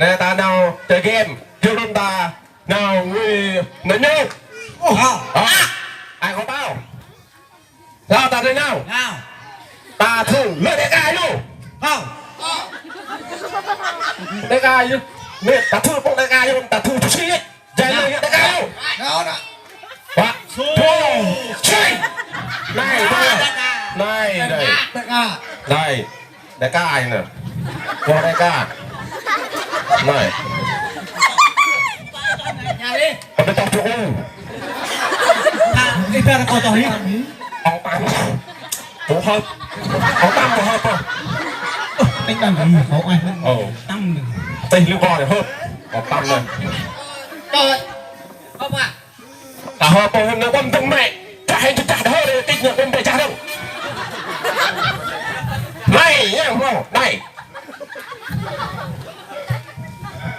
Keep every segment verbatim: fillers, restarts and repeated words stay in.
Anai ta nao chơi game, kơ lŏm ta nao ngui nao nhuk. Ơ. Ơ. Ai kơ ƀâo. Nao ta nao. Nao. Ta thử lĕ đe ka ñu. Ơ. Đe ka ñu. Anai ta thử pŏk đe ka ñu, ta thử thử sĭ. Jai lĕ đe ka ñu. Nao, nao. Ba, dua, sĭ. Anai, anai. Anai, anai. Đe ka. Anai. Đe ka ai nă. Kơ đe ka. Anai. Kơ đe tŏh čô. Ih ƀar kơ tŏh hĭ. Ong păng. Ƀu hơp. Ong păng ƀu hơp ôh. Ơ, tĕnh đang ghi, kâo ai. Ơ. Tăm đơi. Tĕnh lu kâo đơi hơp. Ong păng đơi. Kâo. Kâo ƀă. Ta hơ pô hơm nao ƀơ̆ng tơ̆ng mĕ. Čah hĕ čah đah hơ đơi, tĭt ñu ƀơ̆ng pĕ čah dơ̆ng. Anai, yang hmâo, anai.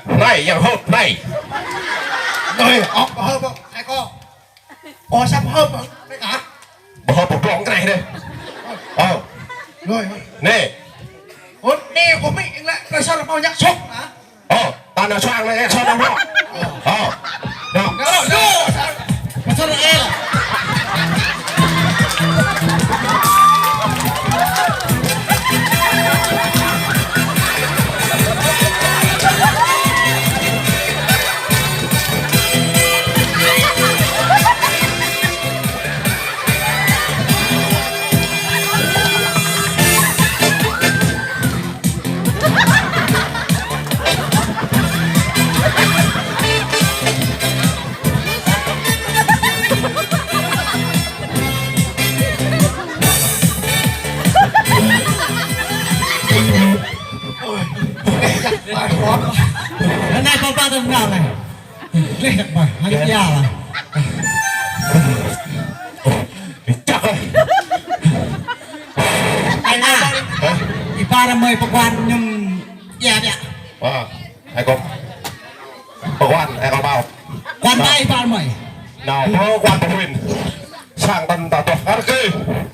Anai, yang hơp, anai. Anai, ŏk, hơ pô, ai kơ. Kơ săp hơ pô, anai kah. Ƀu hơ pô glông kơ anai đơi. Ơ. Anai. Ơ, anai kơ mĭ, ing lĕ, kơ săp hmâo ñăk sŏk, hă? Ơ, ta nao sang anai, sang anai. Ơ. Nao. Nao, nao. Pasal eh. Anai pơpă tơ̆ng nao anai. Leh dak bah, hăng ia lah. Ih, čăk ơi. Ai nă. Hă? Ih ƀar mơi pơkuan ñum ia biă. Ơ, ai kơ. Pơkuan, ai kơ ƀâo. Kuan ta ih ƀar mơi. Nao, pơkuan pơhuin. Sang tăn ta tŏh kar kơ.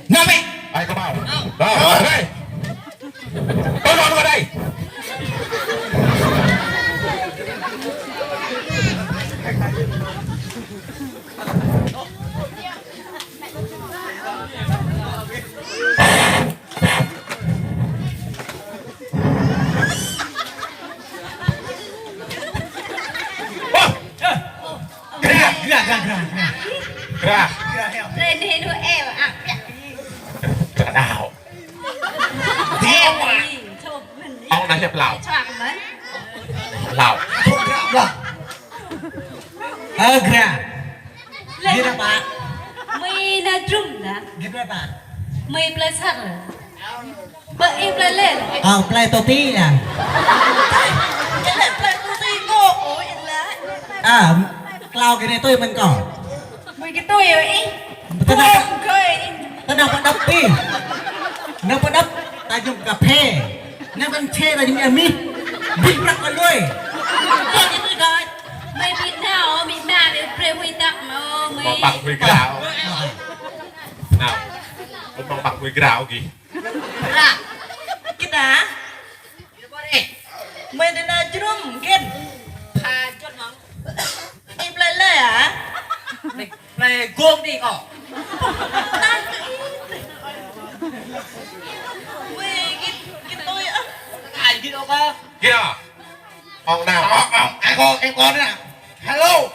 Nao mĕ. Ai kơ ƀâo. Nao, nao, anai. Tơlŏn kơ anai. Ơ! Gra, gra, gra, gra, gra. Gra. Gra, heo. Gra đao. Ơ, ih, chụp mơ̆n. Ŏng anai hiăp hlâo. Chụp mơ̆n. Hlâo. Ơ, gra. Git hă pă? Mơi nao drum dah. Git hă pă? Mơi plơi Sar. Bơ ih plơi lĕ. Ơ, plơi Toti lah. Ih lĕ plơi Toti kâo, ơ, ih lĕ. Ơ, klâo gih anai tui mơ̆n kâo. Mơi gih tui ơ ih. Tơdah pơđăp ih. Nao pơđăp, ta ñum kơphê. Nao kơphê ta ñum ia mih. Bih prăk kơ lui. Kơ gih tui kơ. Mơi ƀu nao, ƀu nao, ƀu brơi hui tăk mơ̆, mơi. Kâo păng hui grao. Nao. Kâo păng hui grao gih. Rak. Git hă? Mơi dơ̆ng nao drum, git. Pha jot mơ̆ng. Ih plơi lĕ hă? Plơi Gông đĭ kâo. Mơi git, git tui ah. Ai git ôh kâo. Git ôh. Ŏng nao. Ŏng, ŏng, ai kơ, ai kơ nă. Hello.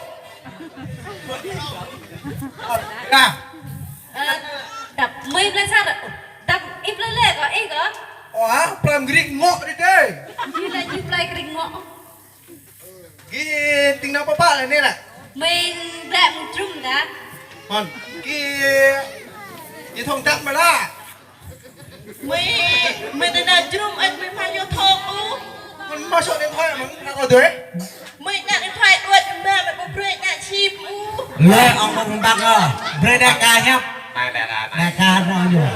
Nă. Ơ, dăp mơi plơi Sar, dăp ih plơi lĕ kâo, ih kâo. Ơ, plơi Grik Ngŏ đĭ đơi. Gih lĕ gih plơi Grik Ngŏ. Gih ting nao pơpă lĕ anai nă. Mơi lĕ mơ̆ng drum dah. Hăn, gih, gih thong dăp mơ̆ lah. Mơi, mơi tơ nao drum ăt mơi pha yua thok ôh. Mơi masuk điện thoại mơ̆ng nă kâo dơi. Mơi nă điện thoại đuaĭ mơ̆ mơi ƀu brơi nă chip ôh. Lĕ ŏng mơ̆ng ƀăng ôh. Brơi đe ka hiăp. Nai, nai, nai, nai. Đe ka nao yua.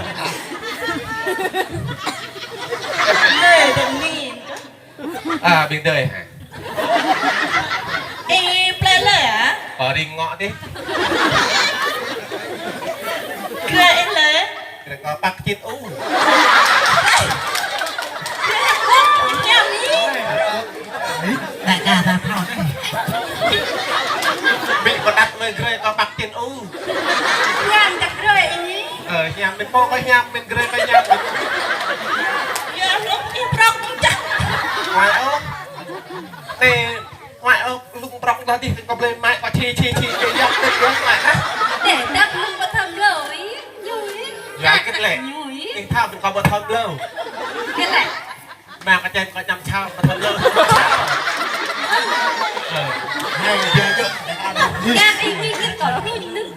Lĕ dơ̆ng min. Ơ, ƀing adơi hă? Ih plơi lĕ hă? Pơ Grik Ngŏ dih. Gre ih lĕ? Gre kâo păk čit u. Gre kâo păk čit u. À, ta thâo đeh. Ƀing kâo đăt mơi grơi kâo păk čin u. Hiam čăk grơi ini. Ơ, hiam mĭn pô kâo hiam, mĭn grơi kâo hiam. Yơh, lŭk ih prŏk čăk. Ngoại ôh. Nê, ngoại ôh, lŭk prŏk đa dih, kâo blơi mă kâo či, či, či, či, yơh, tĭt yơh, ngoại ah. Nê, đăp lŭk ƀu thâo blơi, ñu ih. Yơh, kĭt lĕ. Ñu ih. Ih thâo, kâo ƀu thâo blơi. Kĭt lĕ. Mă kơ čem kơ ñăm čhao, kơ thơm lơ. Hai dia jơ̆. Yang ih ih ih kơ lu nưng.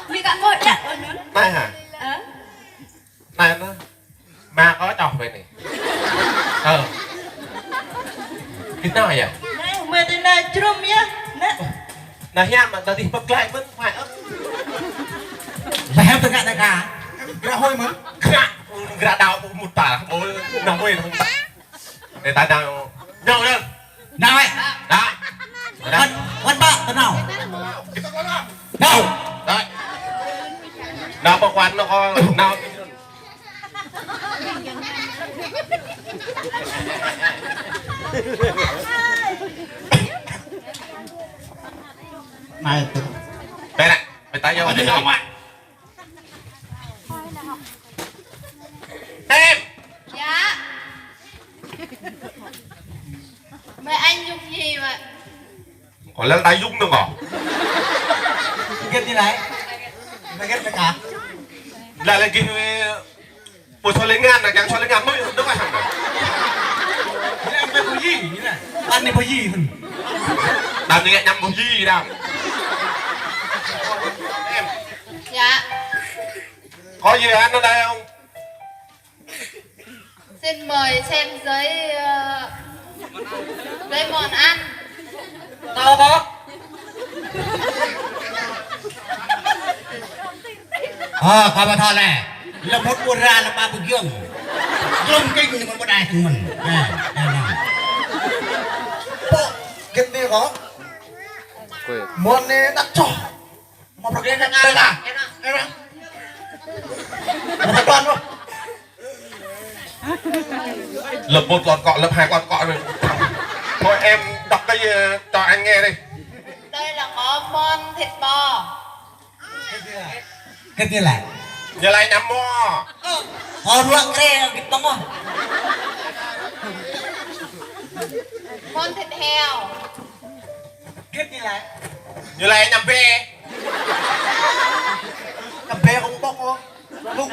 Mi kơ kơ čăk ôh nưng. Nai hă? Ơ? Nai nă. Mă kơ čoh ƀơi anai. Ơ. Kơ nao yơh. Nai, mơi tơ nai črŭm yơh. Nă. Nă hiam mă tơ dih pơklaih mơ̆n, hoai ơ̆t. Lĕ hiam tơ ngă nă ka. Gră hôi mơ̆n. Gră, gră đao mŭt ta. Ôi, nă hôi nă. Để ta đao. Nhau lên. Nao ai. Đó. Đó. Wan, wan bă, tơ nao. Nao. Đấy. Nao bă wan nao kơ, nao. Nai tơ. Đây này, người ta vô. Em. Dạ. Mơi anh dùng gì vậy? Kâo lăng ta yŭng nơ̆ng kâo. Gĕt ñu laĭ. Mơi gĕt mơi ka. Lăng lĕ gih, ơ, ƀu soh lĕ ngăn nă, kiăng soh lĕ ngăn mơi, dŏ ai hăng nă. Ñu laĭ mơi ƀu yĭ, ñu laĭ. Đăm anai ƀu yĭ hăn. Đăm anai ngă ñăm ƀu yĭ đăm. Em. Dạ. Có gì ăn ở đây không? Xin mời xem giấy, ờ, giấy món ăn. Tao có. Ơ, kâo ƀu thâo lĕ. Lơ̆m mŭt ƀu ra lơ̆m ƀu giŏng. Glông kinh ñu mơ̆n ƀu đai tơ̆ng mơ̆n. Nă, nă, nă. Pô, gĕt anai kâo. Mơ̆n anai đăt čoh. Mă prăk lĕ nă, nă, nă. Mă prăk lĕ nă. Lơ̆m một lon kŏ, lơ̆m hai lon kŏ anai. Thôi em đọc cái, ờ, cho anh nghe đi. Đây là có món thịt bò. Cái gì là? Ñu laĭ ñăm mơ̆. Ơ, ruă krê, gĕt ƀơ̆ng ôh. Món thịt heo. Gĕt ñu laĭ. Ñu laĭ ñăm bê. Ñăm bê kâo ƀu ƀơ̆ng ôh. Ƀơ̆ng.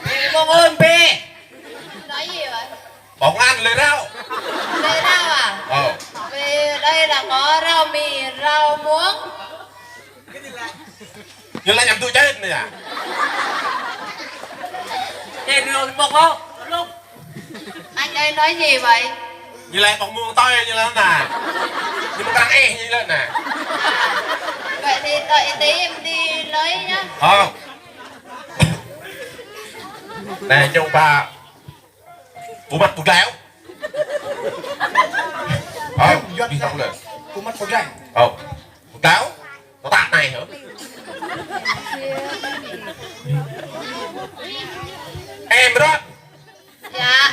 Bê ƀơ̆ng ôh, bê. Nói gì vậy? Ƀơ̆ng ăn lơi rau. Lơi rau à? Ờ. Vì đây là có rau mì, rau muống. Ñu laĭ ñăm tŭ čơt anai yơh. Čơt ñu ƀơ̆ng ôh. Anh ấy nói gì vậy? Ñu laĭ ƀơ̆ng mơ̆ng tơi ñu laĭ nă. Ñu mơ̆ng krăng ih ñu laĭ nă. Vậy thì đợi tí em đi lấy nhá. Ờ. Nè, ñu ba. Ƀu măt pơglaĭ. Ơ, ƀu măt pơglaĭ. Ơ, pơglaĭ. Tơtă anai hă? Em rơ̆t. Dạ.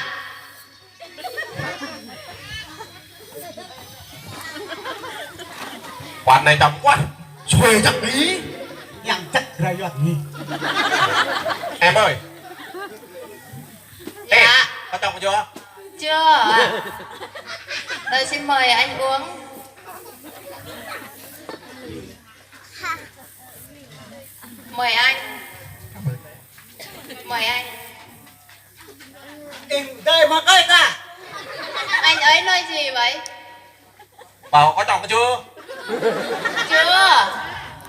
Quan anai čăm kuah. Sui čăk ni. Yang čăk rơyuat ni. Em ơi. Ê, dạ. Có chồng chưa? Chưa ạ. Tôi xin mời anh uống. Mời anh. Mời anh. Ê, đây mà coi ta. Anh ấy nói gì vậy? Bảo có chồng chưa? Chưa.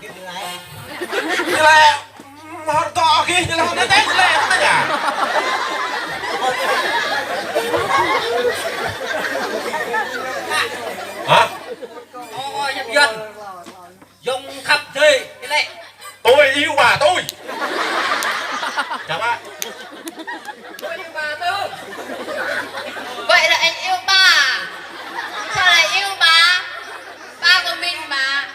Ñu laĭ, hơr dŏ gih, ñu laĭ, hơr dŏ gih, ñu laĭ, hơr dŏ gih. Hả? Ôi, ôi, dập dần. Dòng khắp thế, cái này. Tôi yêu bà tôi. Chào bác. Tôi yêu bà tôi. Vậy là anh yêu bà. Sao lại yêu bà? Ba của mình mà.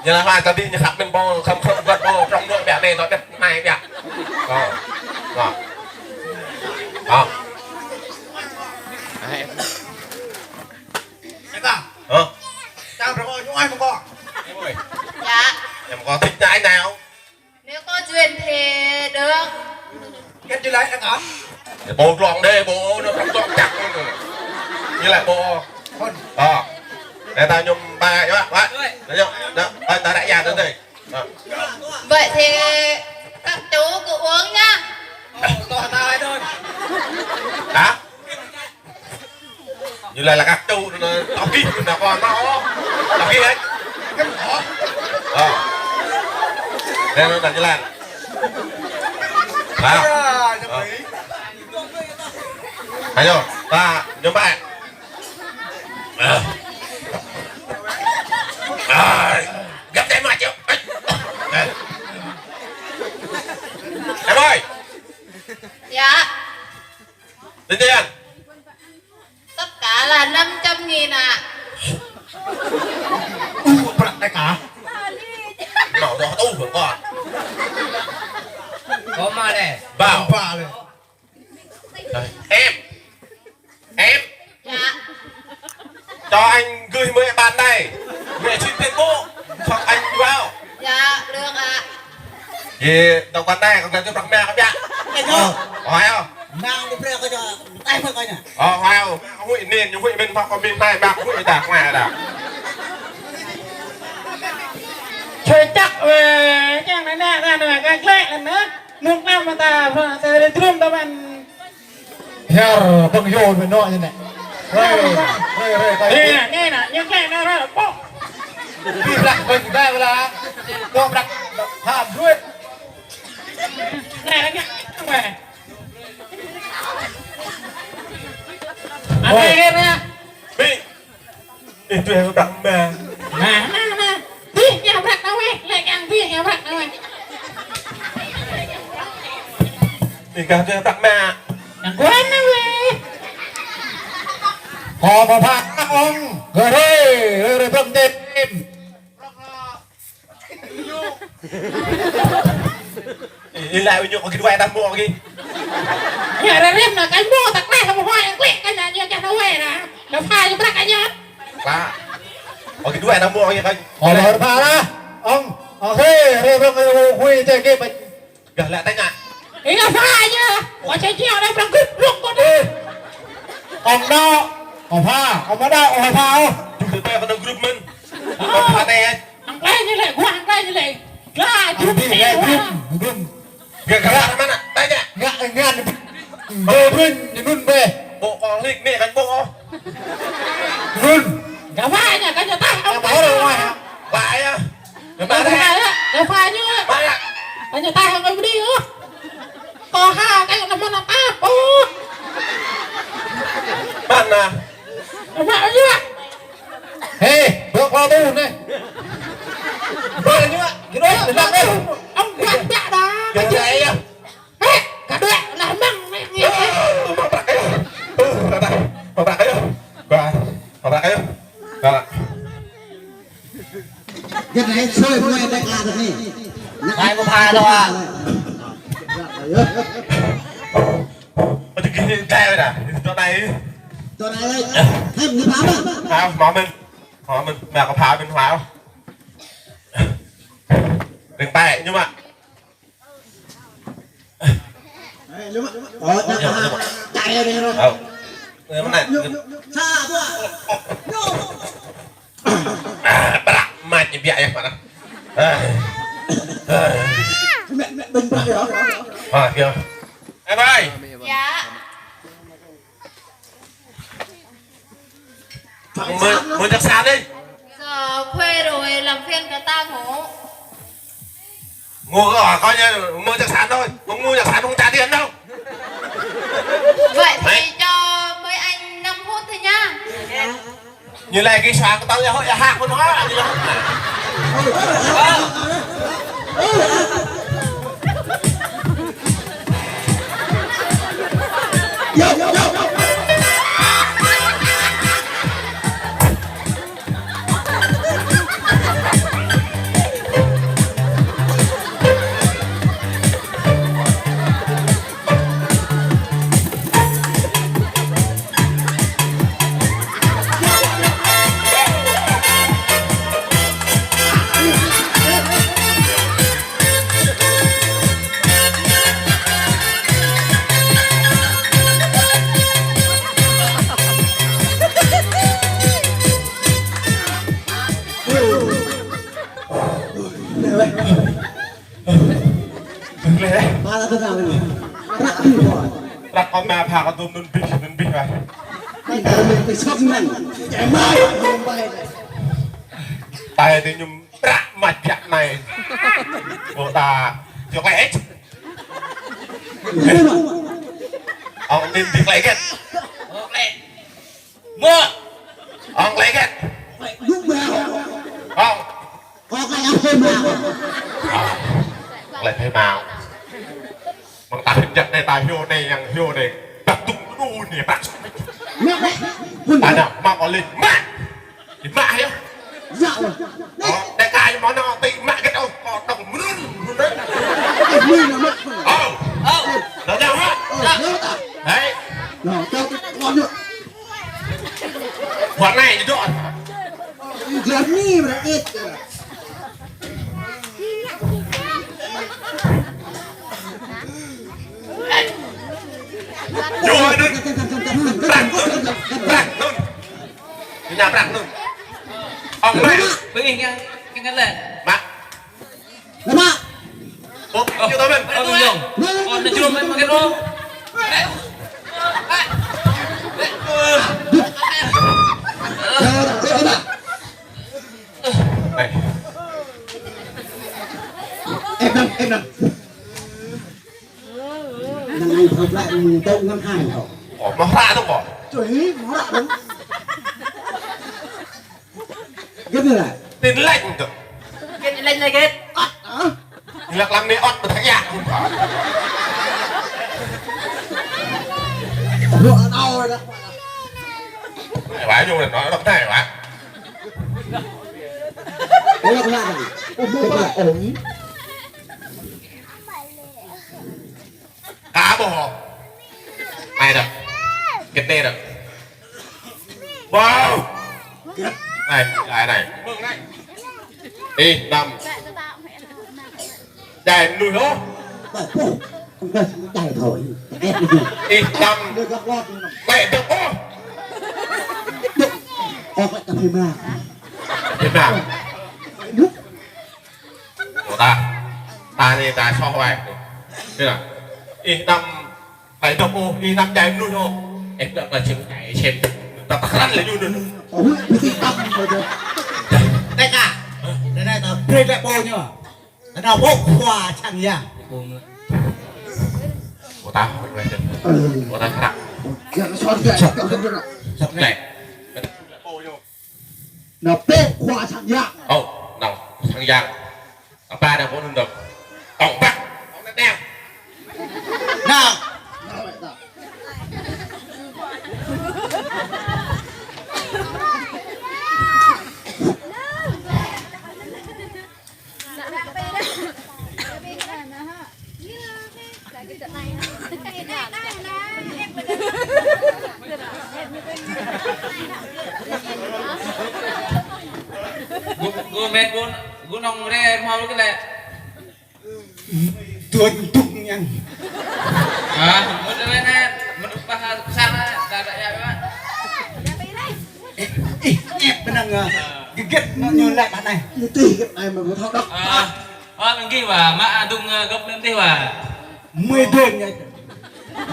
Ñu laĭ mai tơdih ñu khăp mĭn ƀơ̆ng, khŏm khŏm găt ƀơ̆ng, prŏng dŏ ƀiă anai, dŏ tĕt anai ƀiă. Ơ. Ơ. Ơ. Hả? Hả? Chàng phải gọi ñu ai mà gọi. Em ơi. Dạ. Em có thích nhà anh này không? Nếu có duyên thì được. Kết Như Lai em hả? Để bộ lòng đây, bộ nó không lòng chắc. Như là bộ. Không. Ờ. Để ta nhung ba, nhá, ba. Đấy, nhá. Đó, ba, ta đã dàn đến đây. Ờ. Vậy thì các chú cứ uống nhá. Ờ, to ta thôi. Hả? Như là, là các chú nó tao kí nó còn nó. Tao kí hết. Ờ. Đây nó là Như Lan. Hả? Ờ. Ayo, ta nhóm bạn. Ờ. Ờ. Gấp tay mà chịu. Ờ. Em ơi. Dạ. Tính tiền. Tất cả là năm trăm nghìn ạ. Ui, prăk đại ca. Mau đó tu hưởng con. Có mà này. Bảo. Ba lĕ. Em. Em. Dạ. Cho anh gửi mười bạn này. Mẹ xin tiền bố. Hoặc anh vào. Dạ, được ạ. Ye, tao quan tai, kâo găl tơpă mă kâo biă. Ơ, hoai ôh. Mă kâo biă kâo čô, tai mă kâo ñu. Ơ, hoai ôh, mă kâo huĭ anŭn, ñu huĭ mơ̆n, mă kâo mĭn tai, mă kâo huĭ ta, kơ mă ta. Čơčăk weh, kiăng anai, anai, anai, kơ klĕ anŭn, nŭk năm mơta, ta rơdrŭm ta mơ̆n. Hiăr, bơ̆ng yơh mơ̆n ñu anai. Rơi, rơi, rơi, rơi. Anai, anai, anai, ñu klĕ anai, rơi, pŏk. Bi prăk bơ̆n ba wala. Dŏ prăk, dŏ, ha, duit. Anai, anai, anai. Anai, anai. Bi. Ih, tui hăng prăk mă. Nah, nah, nah. Tui hăng prăk ta weh, lĕ kiăng tui hăng prăk ta weh. Ih, kah tui hăng prăk mă. Yang kuan na weh. Kâo mơ̆ pha ong, gơ̆ rơi, rơi, rơi, prăk tep, tep. Ih, ih, laĭ ñu kơ gih dua ta mơ̆ gih. Ñu rơrem na kơ mơ̆ ta klĕ ta mơ̆ hoi klĕ kơ ñu ñu kơ ta weh na. Kơ pha ñu prăk kơ ñu. Pha. Kơ gih dua ta mơ̆ gih kơ. Ơ, lơ̆r pha lah. Ong, ong hê, rơrem kơ hui tê gih pă. Gah laĭ tơña. Ih, kơ pha ñu. Kơ čê čiăng đe prăk group ruk kơ đe. Ong đaŏ, ong pha, ong mă đaŏ, ong pha ôh. Čŭk tơtê kơ đe group mơ̆n. Ơ. Ong pha tê. Hăng klĕ ñu lĕ, gua hăng klĕ ñu lĕ. Gla, jum, jum, jum. Gak, gak, mana? Tanya. Gak, gak. Bơ brun, nun bơ. Bộ con lịch mẹ gắn bộ. Nun. Gak apa ya, kan jatah. Apa orang rumah? Lah ya. Gak apa ya, gak apa ya. Mana? Kan jatah yang beli, oh. Kâo ha, kâo lăp mơ̆n lăp ăp, ôh. Mana? Lăp mă yua. Hê, bơ kâo tu anai. Bơ yua, gih đuaĭ, lăp mă. Ong kuat biă đa. Gih đuaĭ yơh. Hê, gih đuaĭ, lăp mă, mă, mă. Ơ, mă prăk yơh. Ơ, ră anai. Mă prăk yơh. Ba, mă prăk yơh. Ba. Gih anai soi mơ̆ng anai kơ anai. Anai mơ̆ pha đaŏ ah. Ơ, tui gih anai weh đa. Tui anai. Tui anai lĕ. Hê, ñu pha mơ̆n. Pha mơ̆n. Pha mơ̆n. Mă kâo pha mơ̆n pha. Đừng tay, ñu mă. Ơ, ñu mă. Ơ, ñu mă. Ơ. Ñu mă anai. Ñu, ñu, ñu. Sa, dua. Ñu. Ơ, prăk mă ñu biă yơh mă. Ơ. Ơ. Mă, mă, ƀing prăk yơh. Ơ, kio. Ơ, bai. Dạ. Mơ, mơ jak sa đi. Giờ khuya rồi làm phiền cả ta ngủ. Ngủ ở coi như mơ jak sa thôi, không ngủ jak sa không trả tiền đâu. Vậy thì cho mấy anh năm phút thôi nha. Ñu laĭ gih sang tơl yơh, yơh hă kơ ñu hă. Prăk kơ mă pha kơ tơm nun bih, nun bih lah. Tơl tơ ñu prăk mă jak anai. Ƀu ta. Jŏk lĕ. Ong anŭn bih klĕ gĕt. Mơ̆. Ong klĕ gĕt. Ong. Ong klĕ ap hơmâo. Ong klĕ hơmâo. Mơ̆ng ta hơnjăk anai ta hyu anai yang hyu anai. Băk tuk nu anai băk. Mă anai. Anai mă kơ lĕ mă. Ih mă hyu. Yă. Ơ, đe kai mă nao ti mă gĕt ôh, kơ tŏng mrun mrun đơi. Ih mă nao mă. Ơ. Ơ. Nao nao hă. Ơ, nao ta. Hei. Nao ta ti kuan yă. Kuan anai jơdŏ. Ih, jơni mă đĕt. Yua nun. Prăk nun. Prăk nun. Ñu prăk nun. Ong mă. Bưng ih ngăn, ngăn lĕ. Mă. Mă. Ơ, ñu tơmen. Ơ, bưng yong. Ơ, nao jơnum mă, mă kơ ôh. Ê. Em năm, em năm. Năng ai phơi pla tông ngăn hai hŏ. Ơ, mă hră tông kơ. Čuh, mă hră tông. Gĕt anai lah. Tin lĕ tông. Gĕt lĕ lĕ gĕt. Ăt, hă? Lăk lăm anai ăt ƀu thâo yă. Ƀu tao lah. Ê, wa ñu anai, ăt thâo wa. Ơ, lăk lăm. Ơ, ƀu tao. Ka ƀuh hŏ. Anai đah. Gĕt anai đah. Wow. Anai, anai, anai. Ih, năm. Djai mơnuih ôh. Ih, năm. Klĕ dŏp ôh. Ơ, klĕ kơ phim mă. Phim mă. Ơ, ta, ta anai ta soh wai. Ih, năm, klĕ dŏp ôh, ih, năm djai mơnuih ôh. Ơ, ta, ta čem djai, čem. Ta, ta krăn lĕ ñu anŭn. Ơ, ƀu ti tăm kơ djai. Tĕk ah. Anai ta brơi lĕ pô ñu. Anai pô khua čang yang. Pô ta, pô ta krăn. Ơ. Jang sor jang. Sat lĕ. Nao pơ khua sang yang. Ơ, nao sang yang. Apa nao pơ anŭn dong. Tong băk. Tong nao nao. Nao. Gu, gu met gu, gu nong re hmâo kơ lĕ. Tuan tung yang. Ah, mŭt lĕ nă, mŭt pah sang nă, ta ta ya ba. Ih, ih, ih, pơnăng, ah, gơgĕt ñu lĕ pơ anai. Ñu tih gơgĕt anai mă ƀu thâo đŏk. Ah, ah, mơ̆ng gih wa, mă adung, ah, gơ̆p anŭn tih wa. Mơi dơ̆n ñu.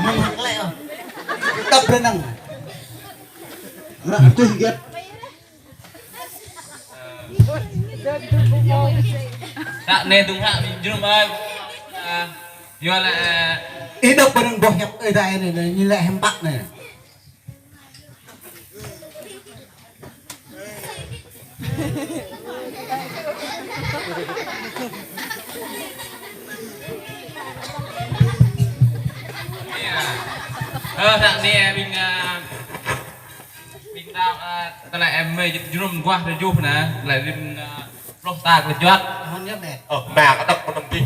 Mơi mă lĕ, ah. Tăp pơnăng. Mă tih gơgĕt. Ră anai dŭng hă, jơnum ơi. Ah, yua lĕ, ah. Ih, dŏ pơ anŭn boh hiăp ơi dai anai, anai, ñu lĕ hiư̆m pă anai. Ơ, ră anai ƀing, ah, ƀing ta, ah, tơlơi em mơi jơnum guah tơjuh nă, tơlơi rĭm, ah, pluh ta kơ juăt. Hon yơh mĕ. Ơ, mă kơ dŏ pơ anŭn bih.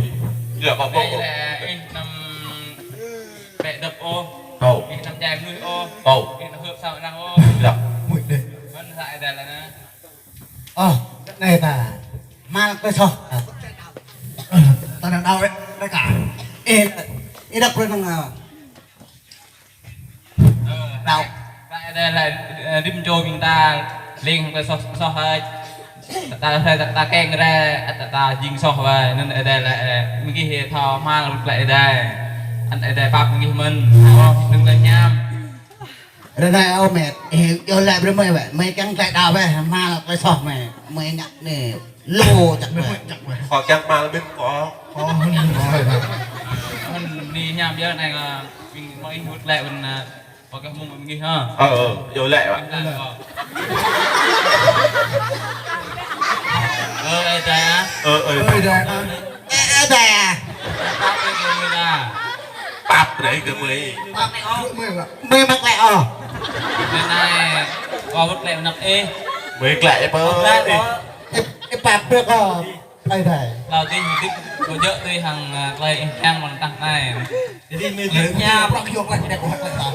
Yua kơ ƀuh. Lĕ, ih, năm Bĕ dŏp ôh. Ơ. Ih năm djai mơnuih ôh. Ơ. Ih năm hưp sa anăn ôh. Yă. Mui dih. Mơ̆n sa ih dai lĕ nă. Ơ, anai ta. Mă tơlơi soh. Ta anăn đaŏ ih, đaŏ kơ. Ih, ih đaŏ kơ anăn, ơ. Đaŏ. Sa ih dai lĕ, ơ, rĭm čô ƀing ta, leng tơlơi soh, soh hơi. Ta, ta, ta, ta kiăng rai, ta, ta jing soh wai, anŭn ih dai lĕ, ơ, mơ̆ng gih thâo hmâo tơlơi ih dai. Anŭn ơi adai pap gih mơ̆n. Ơ, đừng có nham. Ră anai ơ mĕt, ơ, yơh lĕ brơi mơi wĕ, mơi kiăng tơlơi đaŏ wĕ, hmâo tơlơi soh mơi, mơi ngă anai, lu čăk wĕ. Kâo kiăng hmâo mĕt kâo. Ơ, anŭn. Anŭn anai hiam yơh anai, ơ, ƀing mơi hŭt lĕ ƀing, ơ, pơkă mơ̆ng ƀing gih hă. Ơ, ơ, yơh lĕ wĕ. Ơ, ơi adai ah. Ơ, ơi adai ah. Ơ, ơi adai ah. Pap brơi kơ mơi lah. Pap brơi kơ mơi. Pap brơi kơ mơi lah. Mơi mă glaĭ ôh. Mơi anai, kâo wơ̆t glaĭ anăp ih. Mơi glaĭ pơ. Glaĭ ih. Ih, ih pap brơi kâo. Ơi adai. Hlâo adih, adih, kâo djơ̆ tui hăng, ơ, tơlơi ih kiăng mơ̆n tah anai. Jadi mơi glaĭ hiam. Prăk yơh glaĭ, glaĭ, glaĭ, glaĭ.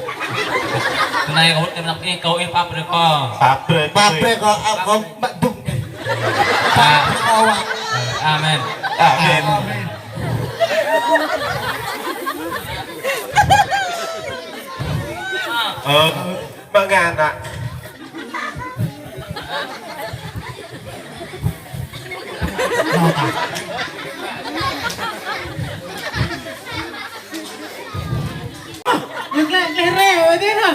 Anai kâo wơ̆t glaĭ anăp ih, kâo ih pap brơi kâo. Pap brơi. Pap brơi kâo, ơ, kâo mă dŭng. Pap brơi kâo wă. Amen. Amen. Amen. Ơ, mă ngă ană. Ñu glaĭ, glaĭ reo adih hă.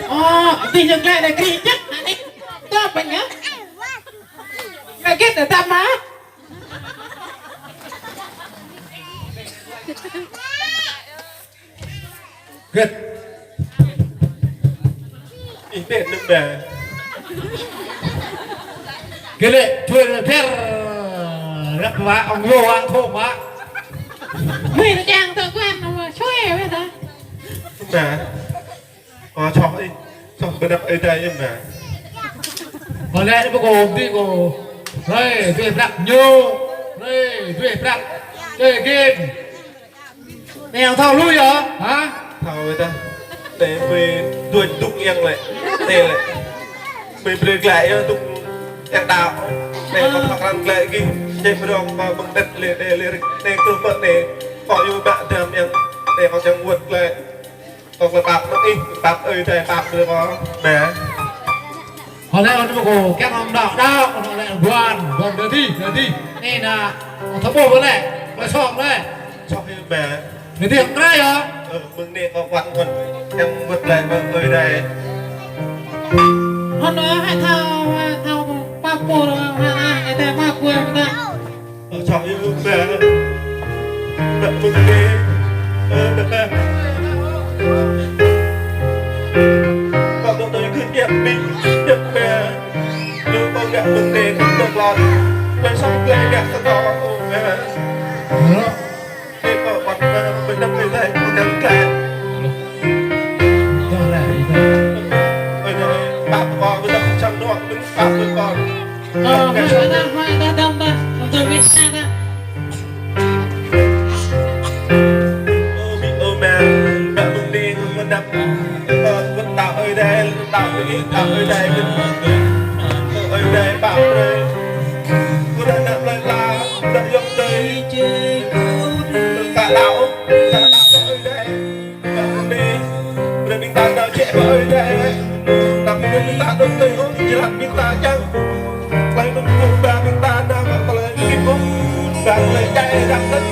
Ơ, adih ñu glaĭ đa krĭ čăk, anai. Tơpă ñu. Glaĭ git đa tơpă. Git. Ih, tĕ nơm đa. Git lĕ, tui lĕ pher. Răp mă, ong yô, ong thô mă. Mơi nao čang tơ kuan, nao mă, sui wĕ tơ. Nơm đa. Ơ, čŏk ih. Čŏk kơ anăp ơi adai yơh nơm đa. Kâo lĕ anai pơ kâo, ƀing kâo. Hlơi, dui prăk ñu. Hlơi, dui prăk. Ơi gin. Anai ong thâo lui yơh, hă? Thâo wĕ tah. Tĕ mơi dŏ dŭng yang lĕ. Tĕ lĕ. Mơi brơi glaĭ yơh dŭng yang đaŏ. Tĕ kâo pơkra glaĭ gih. Čĕ brơi kâo ƀơ̆ng tĕt lĕ, tĕ lĕ, tĕ kơ mă tĕ. Kâo yua mă dam yang. Tĕ kâo čang wơ̆t glaĭ. Kâo glaĭ pap mă ih, pap ơi adai pap brơi kâo. Nă. Hơlĕ anŭn mơ̆ kâo kiăng ong đaŏ, đaŏ, ong lĕ ƀuăn, ƀuăn đơ dih, đơ dih. Anai nă, ong thâo ƀuh ƀơi lĕ, ƀơi song lĕ. Čŏk ih mă. Đơ dih ong krăi yơh. Ơ, mơ̆ng anai kâo ƀuăn ƀuăn, kiăng wơ̆t glaĭ mơ̆ng ơi adai. Hơnŭn ơ, hai thâo, hai thâo, pap pô, hai, hai, ơi adai pap pô, hai. Ơ, čŏk ih mă. Mă mơ̆ng anai. Ơ, mă. Kâo dŏ tui gưt yap ƀing, yap mă. Lu kâo ngă mơ̆ng anai kâo dŏ lŏn. Ƀơi song glaĭ ngă kơ kâo, ơ, mă. Ơ. Ih kâo ƀuăn mă, ƀơi anăp ơi adai kâo kiăng glaĭ. Ơ, ơ, pap kâo, ƀơi anăp čang dŏ, ƀing pap kâo. Ơ, huai dah, huai dah, dam dah. Ơ, ƀing ơ mă, mă mơ̆ng anai, mơ̆ng anăp. Ơ, wơ̆t đaŏ ơi adai, đaŏ ơi, đaŏ ơi adai, ơ, ơi adai, pap brơi. Wơ̆t anăp lơi la, đaŏ yŏng adai. Ka đaŏ, ka đaŏ ơi adai. Mă mơ̆ng anai, brơi ƀing ta đaŏ čĕ pơ ơi adai. Anăm brơi ƀing ta đŭn tui ôh, jơlan ƀing ta čang. Klai mơ̆ng kơ ba ƀing ta nao mă tơlơi hơdip ôh. Ba tơlơi djai dang tơ̆t.